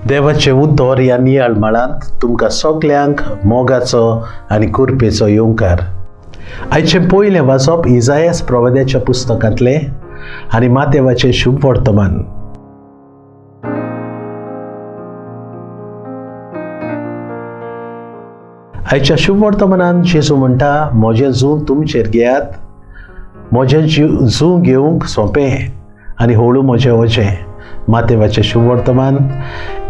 देवाचें उतर ह्या नियाळ मळांत तुमकां सगल्यांक मोगाचो आनी कुरपेचो येवकार. आयचें पयलें वाचप इजायास प्रवाद्याच्या पुस्तकांतलें आनी मातेवाचें शुभ वर्तमान. आयच्या शुभ वर्तमानान जेजू म्हणटा, म्हजें जूं तुमचेर घेयात, म्हजें जूं घेवंक सोंपें आनी हळू म्हजें वचें. मातेवाचें शुभ वर्तमान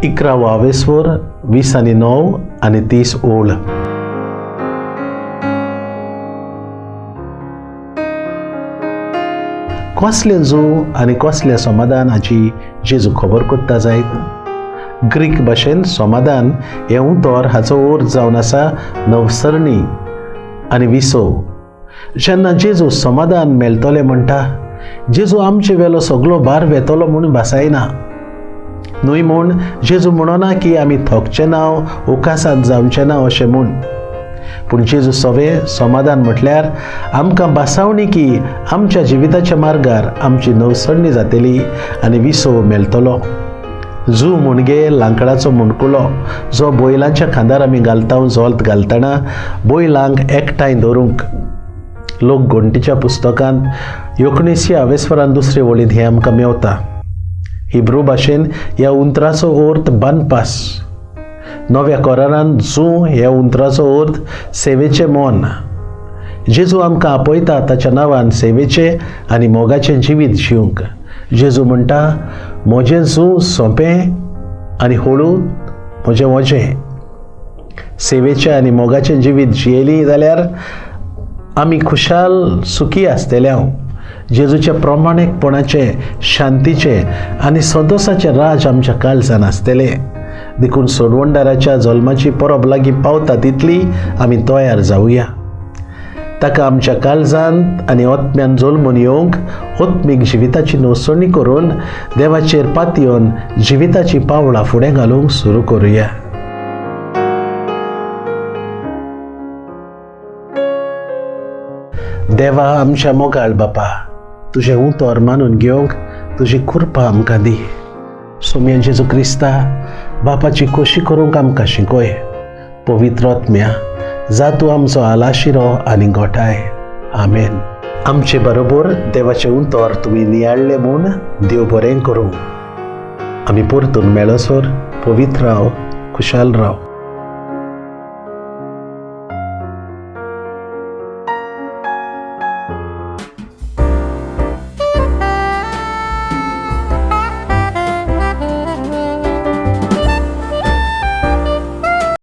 11 आवेस्वर 20 आनी 9 आनी 30 ओळ. कसलें जूं आनी कसलें समाधान हाची जेजू खबर करता जायत. ग्रीक भाशेन समाधान हें उतर हाचो अर्थ जावन आसा नवसरणी आनी विसव. जेन्ना जेजू समाधान मेळटलें म्हणटा, जेजू आमचे वेलो सगलो भार वेतलो म्हूण भासायना न्हय. म्हूण जेजू म्हणना की आमी थकचे ना, उकासांत जावचें ना अशें म्हूण. पूण जेजू सवे समाधान म्हटल्यार आमकां भासावणी की आमच्या जिविताच्या मार्गार आमची नवसरणी जातली आनी विसव मेळटलो. जू मुणगे लांकडाचो मुणकुलो जो बैलांच्या खांदार आमी घालता, जोल्त घालतना बैलांक एकठांय दवरूंक. लोक गोंटीच्या पुस्तकांत 19 आवेस्वरान दुसरे वळींत हें आमकां मेवता. हिब्रू भाशेन ह्या उंतराचो अर्थ बानपास. नव्या कोरारान जू ह्या उंतराचो अर्थ सेवेचें मन. जेजू आमकां आपयता ताच्या नांवान सेवेचें आनी मोगाचें जिवीत जिवंक. जेजू म्हणटा, म्हजें जू सोंपें आनी हळू म्हजें वजें. सेवेचें आनी मोगाचें जिवीत जियेली जाल्यार आमी खुशाल सुखी आसतले. हांव जेजूच्या प्रमाणीकपणाचें, शांतीचें आनी संतोसाचें राज आमच्या काळजान आसतलें. देखून सोडवणदाराच्या जल्माची परब लागीं पावता तितली आमी तयार जावया. ताका आमच्या काळजांत आनी आत्म्यान जल्मून येवंक आत्मीक जिविताची नवसणी करून देवाचेर पातयेवन जिविताची पावलां फुडें घालूंक सुरू करुया. देवा आमच्या मोगाळ बापा, तुजें उतर मानून घेवंक तुजी कृपा आमकां दी. सोम्या जेजू क्रिस्ता, बापाची खोशी करूंक आमकां शिकय. पवित्र आत्म्या, जा तूं आमचो आलाशिरो आनी गोठाय. आमेन. आमचे बरोबर देवाचें उतर तुमी नियाळ्ळें म्हूण देव बरें करूं. आमी परतून मेळसर पवित्र राव, खुशाल राव.